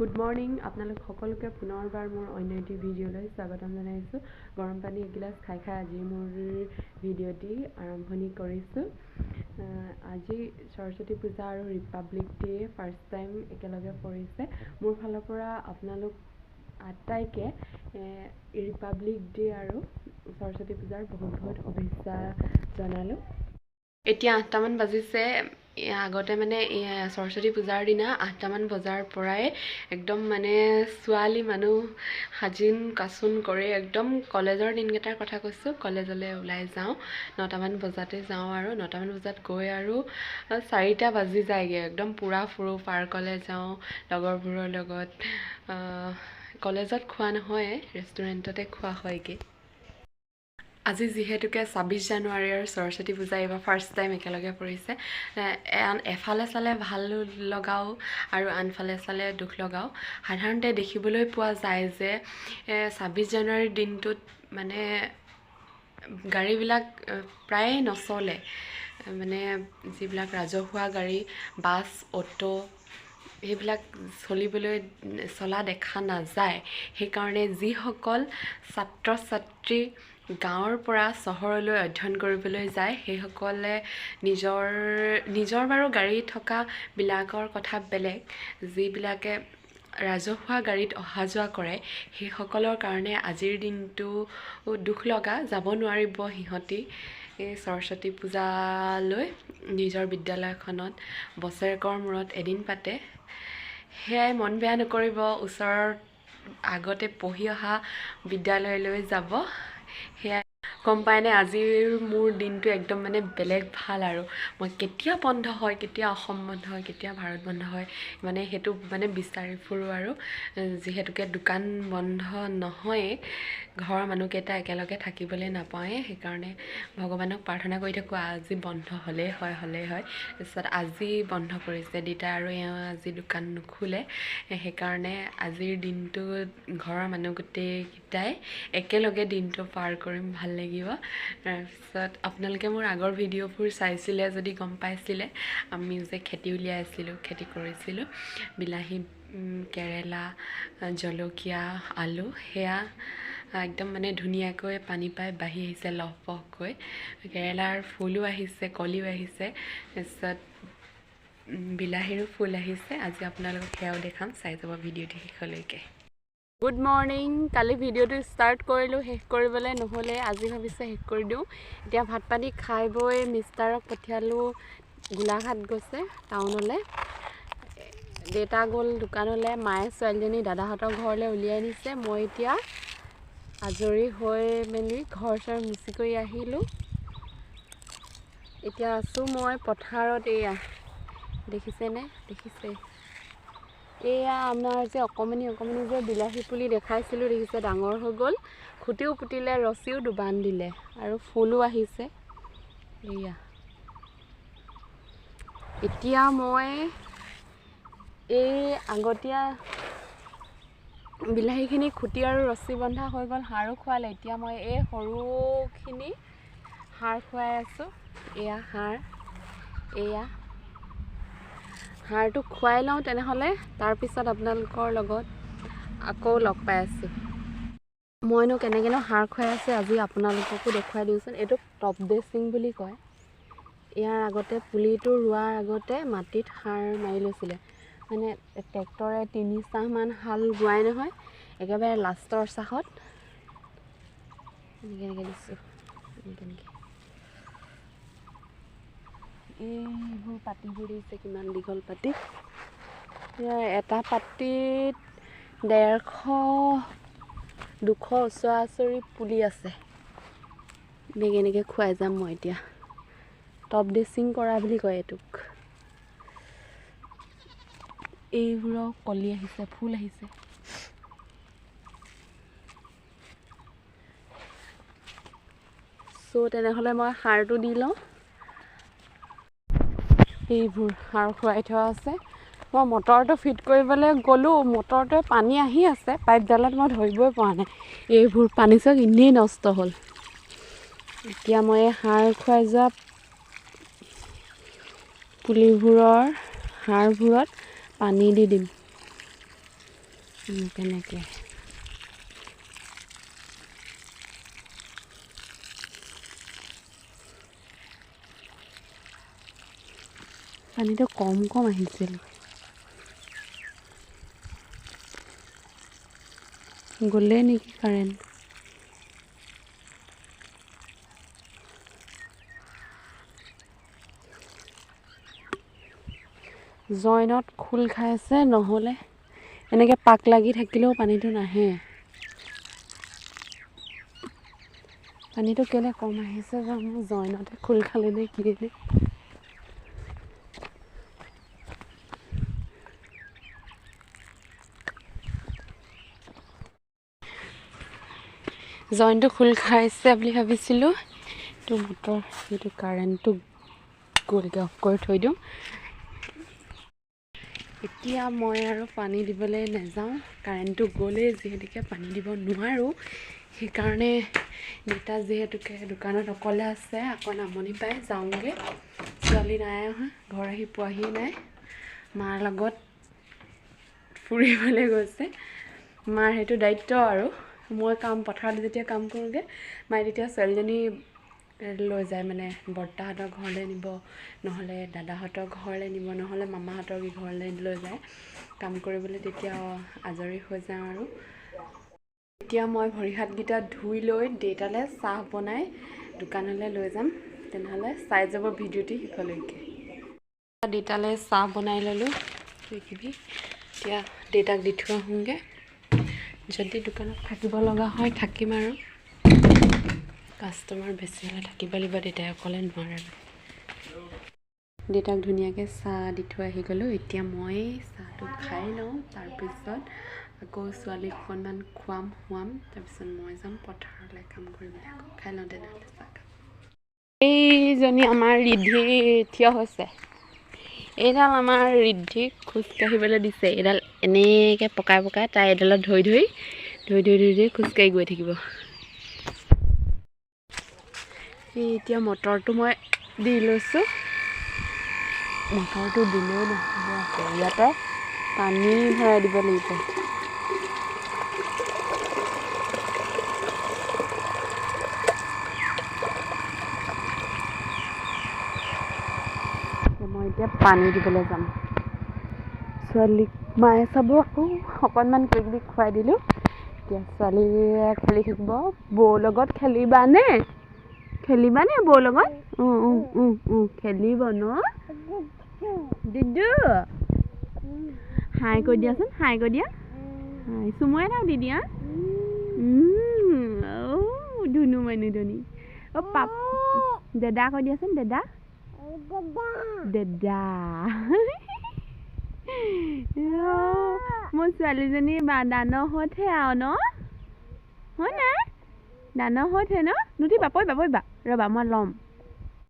Good morning আপোনালোক সকলোকে পুনৰবাৰ মোৰ অন্য এটি ভিডিঅ'লৈ স্বাগতম জনাইছোঁ। গৰম পানী এগিলাচ খাই খাই আজি মোৰ ভিডিঅ'টি আৰম্ভণি কৰিছোঁ। আজি সৰস্বতী পূজা আৰু ৰিপাব্লিক ডে ফাৰ্ষ্ট টাইম একেলগে পৰিছে। মোৰ ফালৰ পৰা আপোনালোক আটাইকে ৰিপাব্লিক ডে আৰু সৰস্বতী পূজাৰ বহুত বহুত শুভেচ্ছা জনালোঁ। এতিয়া 8টামান বাজিছে। আগতে মানে সৰস্বতী পূজাৰ দিনা 8টামান বজাৰ পৰাই একদম মানে ছোৱালী মানুহ সাজিন কাচোন কৰি একদম কলেজৰ দিনকেইটাৰ কথা কৈছোঁ, কলেজলৈ ওলাই যাওঁ। 9টামান বজাতে যাওঁ আৰু 9টামান বজাত গৈ আৰু 4টা বাজি যায়গৈ। একদম পূৰা ফুৰোঁ, পাৰ্কলৈ যাওঁ লগৰবোৰৰ লগত। কলেজত খোৱা নহয়, ৰেষ্টুৰেণ্টতে খোৱা হয়গৈ। আজি যিহেতুকে 26 জানুৱাৰী আৰু সৰস্বতী পূজা এইবাৰ ফাৰ্ষ্ট টাইম একেলগে পৰিছে, এফালে চালে ভাল লগাও আৰু আনফালে চালে দুখ লগাও। সাধাৰণতে দেখিবলৈ পোৱা যায় যে 26 জানুৱাৰীৰ দিনটোত মানে গাড়ীবিলাক প্ৰায়ে নচলে। মানে যিবিলাক ৰাজহুৱা গাড়ী, বাছ, অ'টো সেইবিলাক চলা দেখা নাযায়। সেইকাৰণে যিসকল ছাত্ৰ ছাত্ৰী গাঁৱৰ পৰা চহৰলৈ অধ্যয়ন কৰিবলৈ যায়, সেইসকলে নিজৰ নিজৰ বাৰু গাড়ী থকাবিলাকৰ কথা বেলেগ, যিবিলাকে ৰাজহুৱা গাড়ীত অহা যোৱা কৰে সেইসকলৰ কাৰণে আজিৰ দিনটো দুখ লগা। যাব নোৱাৰিব সিহঁতি এই সৰস্বতী পূজালৈ নিজৰ বিদ্যালয়খনত বছৰেকৰ মূৰত এদিন পাতে। সেয়াই, মন বেয়া নকৰিব, ওচৰত আগতে পঢ়ি অহা বিদ্যালয়লৈ যাব। সেয়াই, গম পায়নে আজিৰ মোৰ দিনটো একদম মানে বেলেগ ভাল আৰু। মই কেতিয়া বন্ধ হয়, কেতিয়া অসম বন্ধ হয়, কেতিয়া ভাৰত বন্ধ হয়, মানে সেইটো মানে বিচাৰি ফুৰোঁ আৰু। যিহেতুকে দোকান বন্ধ নহয়েই, ঘৰৰ মানুহকেইটা একেলগে থাকিবলৈ নাপাওঁৱেই, সেইকাৰণে ভগৱানক প্ৰাৰ্থনা কৰি থাকোঁ আজি বন্ধ হ'লেই হয়, হ'লেই হয়। তাৰপিছত আজি বন্ধ কৰিছে দেউতা আৰু এওঁ আজি দোকান নোখোলে, সেইকাৰণে আজিৰ দিনটোত ঘৰৰ মানুহ গোটেইকেইটাই একেলগে দিনটো পাৰ কৰিম, ভাল লাগিব। তাৰপিছত আপোনালোকে মোৰ আগৰ ভিডিঅ'বোৰ চাইছিলে যদি গম পাইছিলে আমি যে খেতি উলিয়াইছিলোঁ, খেতি কৰিছিলোঁ, বিলাহী, কেৰেলা, জলকীয়া, আলু, সেয়া একদম মানে ধুনীয়াকৈ পানী পাই বাঢ়ি আহিছে লহপহকৈ। কেৰেলাৰ ফুলো আহিছে, কলিও আহিছে, তাৰপিছত বিলাহীৰো ফুল আহিছে। আজি আপোনালোকক সেয়াও দেখাম, চাই যাব ভিডিঅ'টো শেষলৈকে। Good morning. কালি ভিডিঅ'টো ষ্টাৰ্ট কৰিলোঁ, শেষ কৰিবলৈ নহ'লে, আজি ভাবিছোঁ শেষ কৰি দিওঁ। এতিয়া ভাত পানী খাই বৈ মিষ্টাৰক পঠিয়ালোঁ, গোলাঘাট গৈছে টাউনলৈ। দেউতা গ'ল দোকানলৈ, মায়ে ছোৱালীজনী দাদাহঁতৰ ঘৰলৈ উলিয়াই নিছে। মই এতিয়া আজৰি হৈ মেলি ঘৰ চৰ মুচি কৰি আহিলোঁ। এতিয়া আছোঁ মই পথাৰত। এয়া দেখিছেনে? দেখিছে? এয়া আমাৰ যে অকণমানি অকণমানি যে বিলাহী পুলি দেখাইছিলোঁ, দেখিছে ডাঙৰ হৈ গ'ল, খুটিও পুতিলে, ৰছীও দুবান্ধিলে আৰু ফুলো আহিছে। এয়া এতিয়া মই এই আগতীয়া বিলাহীখিনি খুটি আৰু ৰছী বন্ধা হৈ গ'ল, সাৰো খোৱালে। এতিয়া মই এই সৰুখিনি সাৰ খুৱাই আছোঁ। এয়া সাৰ, এয়া সাৰটো খুৱাই লওঁ তেনেহ'লে, তাৰপিছত আপোনালোকৰ লগত আকৌ লগ পাই আছোঁ। মইনো কেনেকৈনো সাৰ খুৱাই আছোঁ আজি আপোনালোককো দেখুৱাই দিওঁচোন। এইটোক টপ ড্ৰেছিং বুলি কয়। ইয়াৰ আগতে পুলিটো ৰোৱাৰ আগতে মাটিত সাৰ মাৰি লৈছিলে, মানে ট্ৰেক্টৰে 3 চাহমান হাল বোৱাই নহয়, একেবাৰে লাষ্টৰ চাহত এনেকৈ এনেকৈ দিছোঁ, এনেকৈ এনেকৈ। এইবোৰ পাতিবোৰ দিছে, কিমান দীঘল পাতি। এটা পাতিত 150 200 ওচৰা ওচৰি পুলি আছে। এনেকৈ এনেকৈ খুৱাই যাম মই এতিয়া। টপ ড্ৰেছিং কৰা বুলি কয় এইটোক। এইবোৰৰ কলি আহিছে, ফুল আহিছে। চ' তেনেহ'লে মই সাৰটো দি লওঁ। এইবোৰ সাৰ খুৱাই থোৱা আছে। মই মটৰটো ফিট কৰিবলৈ গ'লোঁ, মটৰটোৱে পানী আহি আছে পাইপডালত, মই ধৰিবই পৰা নাই। এইবোৰ পানী চব এনেই নষ্ট হ'ল। এতিয়া মই এই সাৰ খুৱাই যোৱা পুলিবোৰৰ সাৰবোৰত পানী দি দিম। কেনেকৈ পানীটো কম কম আহিছিল। গ'লেই নেকি কাৰেণ্ট? জইনত খোল খাই আছে, নহ'লে এনেকৈ পাক লাগি থাকিলেও পানীটো নাহে। পানীটো কেলৈ কম আহিছে জানো, জইনতে খোল খালে নে কি নে। জইনটো খোল খাইছে বুলি ভাবিছিলোঁ। এইটো মটৰ, এইটো কাৰেণ্টটো গ'লগৈ, অফ কৰি থৈ দিওঁ। এতিয়া মই আৰু পানী দিবলৈ নাযাওঁ, কাৰেণ্টটো গ'লেই যিহেতুকে পানী দিব নোৱাৰোঁ। সেইকাৰণে দেউতা যিহেতুকে দোকানত অকলে আছে, অকণ আমনি পাই যাওঁগৈ। ছোৱালী নাই অহা, ঘৰ আহি পোৱাহি নাই, মাৰ লগত ফুৰিবলৈ গৈছে। মাৰ সেইটো দায়িত্ব আৰু। মই কাম পথাৰত যেতিয়া কাম কৰোঁগৈ, মায়ে তেতিয়া ছোৱালীজনী লৈ যায়, মানে বৰ্তাহঁতৰ ঘৰলৈ নিব, নহ'লে দাদাহঁতৰ ঘৰলৈ নিব, নহ'লে মামাহঁতৰ ঘৰলৈ লৈ যায় কাম কৰিবলৈ। তেতিয়া আজৰি হৈ যাওঁ আৰু। এতিয়া মই ভৰি হাতকেইটা ধুই লৈ দেউতালৈ চাহ বনাই দোকানলৈ লৈ যাম। তেনেহ'লে চাই যাব ভিডিঅ'টি শেষলৈকে। দেউতালৈ চাহ বনাই ল'লোঁ কিবি, এতিয়া দেউতাক দি থৈ আহোঁগৈ। যদি দোকানত থাকিব লগা হয় থাকিম আৰু, কাষ্টমাৰ বেছি হ'লে থাকিব লাগিব, দেউতাই অকলে নোৱাৰে। দেউতাক ধুনীয়াকৈ চাহ দি থৈ আহি গ'লোঁ। এতিয়া মই চাহটো খাই লওঁ, তাৰপিছত আকৌ ছোৱালীক অকণমান খুৱাম খুৱাম, তাৰপিছত মই যাম পথাৰলৈ কাম কৰিবলৈ। আকৌ খাই লওঁ তেনেহ'লে চাহ। এইজনী আমাৰ ৰিদ্ধি থিয় হৈছে। এইডাল আমাৰ ৰিদ্ধিক খোজকাঢ়িবলৈ দিছে। এইডাল এনেকৈ পকাই পকাই তাই এইডালত ধৰি ধৰি ধৰি ধৰি ধৰি ধৰি খোজকাঢ়ি গৈ থাকিব। এই এতিয়া মটৰটো মই দি লৈছোঁ। মটৰটো দিলেও নহ'ব, আকৌ ইয়াতে পানী ভৰাই দিব লাগিব। মই এতিয়া পানী দিবলৈ যাম। ছোৱালীক মায়ে চাব, আকৌ অকণমান কিবা কিবি খুৱাই দিলোঁ। এতিয়া ছোৱালীয়ে খেলি থাকিব। বৌৰ লগত খেলিবানে? খেলিবানে বৌৰ লগত? খেলিব ন দিদু? হাই কৈ দিয়াচোন, হাই কৈ দিয়া, হাই চুমু এটাও দি দিয়া। ধুনু মানুহজনী। অ' পাপ দাদা কৈ দিয়াচোন, দাদা দাদা। মোৰ ছোৱালীজনী দানহতহে আৰু ন? হয় নাই? দানহতহে ন? নুঠিবা, পৰিবা পৰিবা, ৰ'বা মই ল'ম।